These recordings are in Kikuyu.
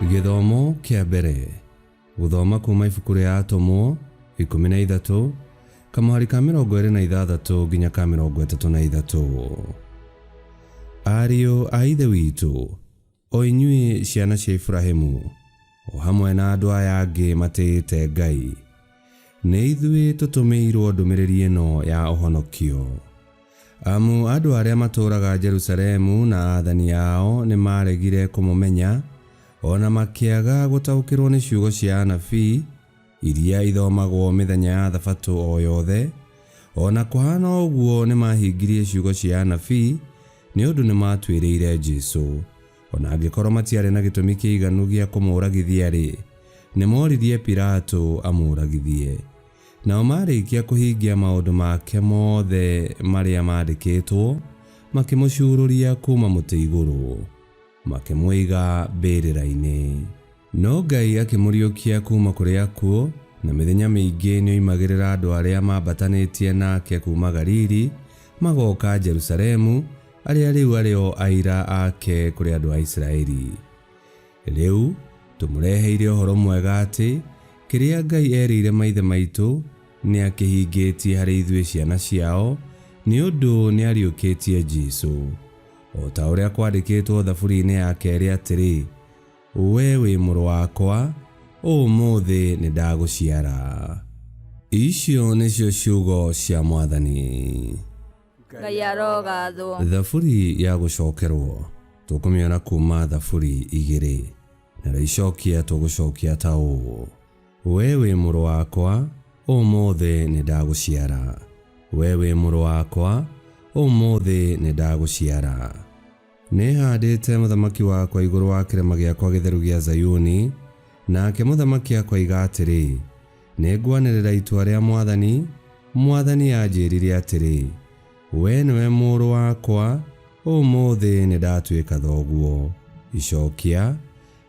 Gĩthomo kĩa mbere. Gũthoma kuma ibuku rĩa Atũmwo 13 kamũhari ka 26 nginya ka 33. Ariũ a Ithe witũ, o inyuĩ ciana cia Iburahimu, o hamwe na andũ aya angĩ matĩĩte Ngai, nĩ ithuĩ tũtũmĩirwo ndũmĩrĩri ĩno ya ũhonokio. Amu andũ arĩa matũũraga Jerusalemu na aathani ao nĩmaaregire kũmũmenya, o na makĩaga gũtaũkĩrwo nĩ ciugo cia anabii iria ithomagwo mĩthenya ya Thabatũ o yothe, o na kũhaana ũguo nĩmahingirie ciugo cia anabii nĩ ũndũ nĩmatuĩrĩire Jesũ. O na angĩkorwo matiarĩ na gĩtũmi kĩiganu gĩa kũmũũragithia-rĩ, nĩmooririe Pilato amũũragithie. Nao maarĩkia kũhingia maũndũ make mothe marĩa maandĩkĩtwo, makĩmũcuurũria kuuma mũtĩ igũrũ, makĩmũiga mbĩrĩra-inĩ. No Ngai akĩmũriũkia kuuma kũrĩ akuũ, na mĩthenya mĩingĩ nĩoimagĩrĩra andũ arĩa maambatanĩtie nake kuuma Galili magooka Jerusalemu, arĩa rĩu arĩ o aira ake kũrĩ andũ a Isiraeli. Rĩu tũmũreheire ũhoro mwega atĩ, kĩrĩa Ngai erĩire maithe maitũ, nĩakĩhingĩtie harĩ ithuĩ ciana ciao, nĩ ũndũ nĩariũkĩtie Jesũ. O ta ũrĩa kwandĩkĩtwo Thaburi-inĩ ya kerĩ atĩrĩ, 'Wee wĩ mũrũ wakwa, ũmũthĩ nĩndagũciara. Icio nĩcio ciugo cia Mwathani. Ngai arogathwo. Thaburi ya gũcokerwo tũkũmĩona kuma Thaburi igĩrĩ, narĩo icokia tũgũcokia ta ũũ: Wee wĩ mũrũ wakwa, ũmũthĩ nĩndagũciara. Wee wĩ mũrũ wakwa, ũmũthĩ nĩndagũciara. Nĩhandĩte mũthamaki wakwa igũrũ wa kĩrĩma gĩakwa gĩtheru gĩa Zayuni, nake mũthamaki akoiga atĩrĩ, Nĩngwanĩrĩra itua rĩa Mwathani, Mwathani anjĩrire atĩrĩ, Wee nĩwe mũrũ wakwa, ũmũthĩ nĩndatuĩka thoguo. Icokia,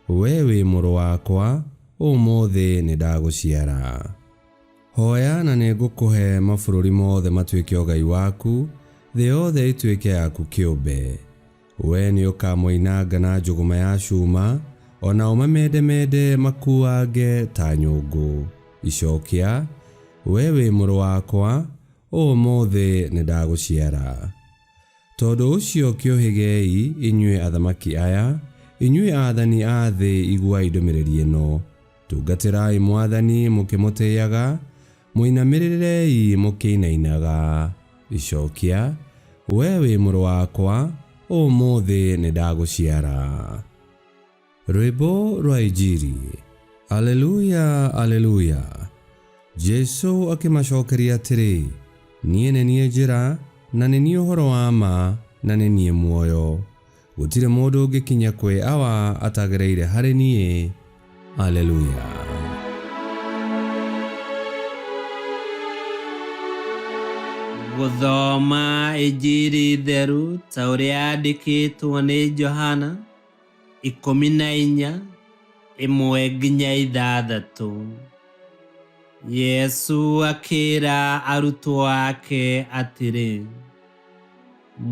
Wee wĩ mũrũ wakwa, ũmũthĩ nĩndagũciara. Hoya na nĩngũkũhe mabũrũri mothe matuĩke ũgai waku, thĩ yothe ĩtuĩke yaku kĩũmbe. Wee nĩũkamoinanga na njũgũma ya cuma, o na ũmamendemende makuange ta nyũngũ. Icokia, Wee wĩ mũrũ wakwa, ũmũthĩ nĩndagũciara. Tondũ ũcio kĩũhĩgei, inyuĩ athamaki aya, inyuĩ aathani a thĩ iguai ndũmĩrĩri ĩno. Tungatĩrai Mwathani mũkĩmũtĩaga, mũinamĩrĩrei mũkĩinainaga. Icokia, Wee wĩ mũrũ wakwa, ũmũthĩ nĩndagũciara. Rwĩmbo rwa Injiri. Aleluya, Aleluya. Jesu akĩmacokeria atĩrĩ, Niĩ nĩ niĩ njĩra, na nĩ niĩ ũhoro wa ma, na nĩ niĩ muoyo. Gũtirĩ mũndũ ũngĩkinya kwĩ Awa atagereire harĩ niĩ. Aleluya. Gũthoma Injiri theru ta ũrĩa yandĩkĩtwo nĩ Johana. 14, 1-6. Yesu akĩra arutwo ake atĩrĩ,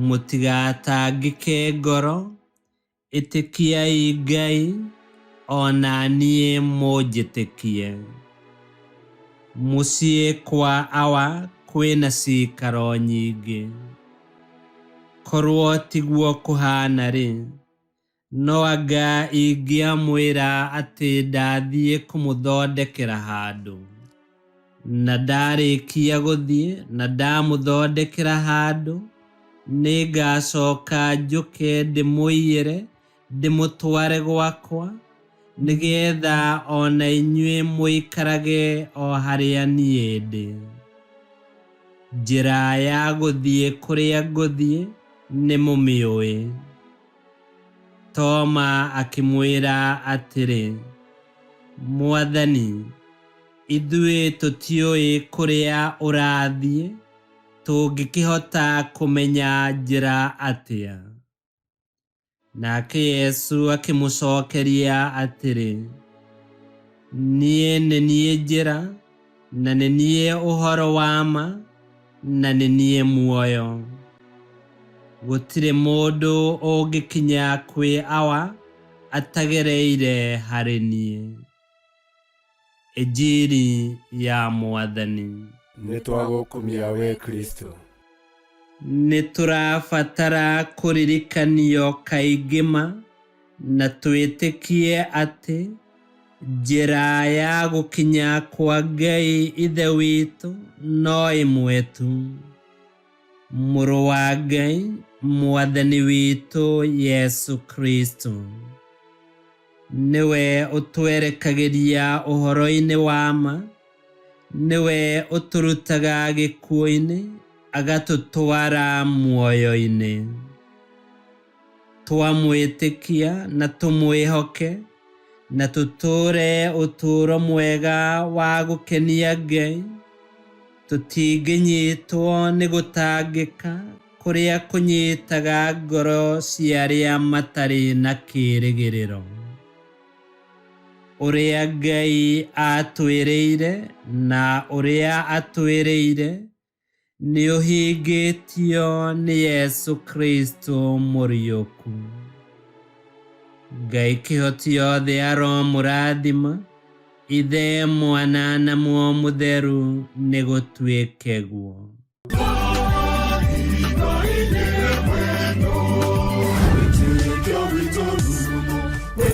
Mũtigatangĩke ngoro, ĩtĩkiai Ngai, o na niĩ mũnjĩtĩkie. Mũciĩ kwa Awa kwĩ na ciikaro nyingĩ. Korwo tiguo kũhaana-rĩ, no anga ingĩamwĩra atĩ ndathiĩ kũmũthondekera handũ? Na ndarĩkia gũthiĩ na ndamũthondekera handũ, nĩngacoka njũke ndĩmũiyĩre ndĩmũtware gwakwa, nĩgetha o na inyuĩ mũikarage o harĩa niĩ ndĩ. Njĩra ya gũthiĩ kũrĩa ngũthiĩ nĩmũmĩũĩ. Toma akĩmwĩra atĩrĩ, Mwathani, ithuĩ tũtiũĩ kũrĩa ũrathiĩ, tũngĩkĩhota kũmenya njĩra atĩa? Nake Yesu akĩmũcokeria atĩrĩ, Niĩ nĩ niĩ njĩra, na nĩ niĩ ũhoro wa ma, na nĩ niĩ muoyo. Gũtirĩ mũndũ ũngĩkinya kwĩ Awa Atagereire harĩ niĩ. Injiri ya Mwathani. Nĩ twagũkumia we Kristo. Nĩ tũrabatara kũririkanio kaingĩ ma na twĩtĩkie atĩ njĩra ya gũkinya kwa Ngai Ithe witũ no ĩmwe tu, Mũrũ wa Ngai, Mwathani witũ Yesu Kristo. Nĩwe ũtwerekagĩria ũhoro-inĩ wa ma, nĩwe ũtũrutaga gĩkuũ-inĩ agatũtwara muoyo-inĩ. Twamwĩtĩkia na tũmwĩhoke na tũtũũre ũtũũro mwega wa gũkenia Ngai, tũtingĩnyitwo nĩ gũtangĩka kũrĩa kũnyitaga ngoro cia arĩa matarĩ na kĩĩrĩgĩrĩro. Ũrĩa Ngai atwĩrĩire na ũrĩa atwĩrĩire nĩ ũhingĩtio nĩ Yesu Kristo mũriũku. Ngai kĩhoti yothe aromũrathima, Ithe, Mwana na Muoyo Mũtheru, nĩ gũtuĩke guo.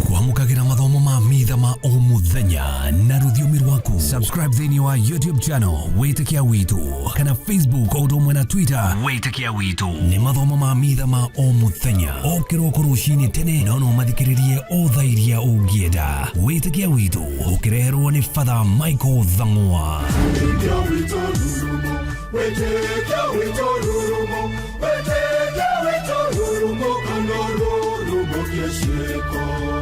Kwamũkagĩra mathomo ma mitha ma o mũthenya na rũthiomi rwaku. Subscribe thĩinĩ wa YouTube channel Wĩtĩkia Witũ kana Facebook o ũndũ ũmwe na Twitter Wĩtĩkia Witũ. Nĩ mathomo ma mitha ma o mũthenya o kĩroko rũcinĩ tene, no no mathikĩrĩrie o thaa iria ũngĩenda. Wĩtĩkia Witũ ũkĩreherwo nĩ Father Michael Thang'wa. Wĩtĩkia witũ rurumo, wĩtĩkia witũ rurumo, kana rurumo kĩciĩko.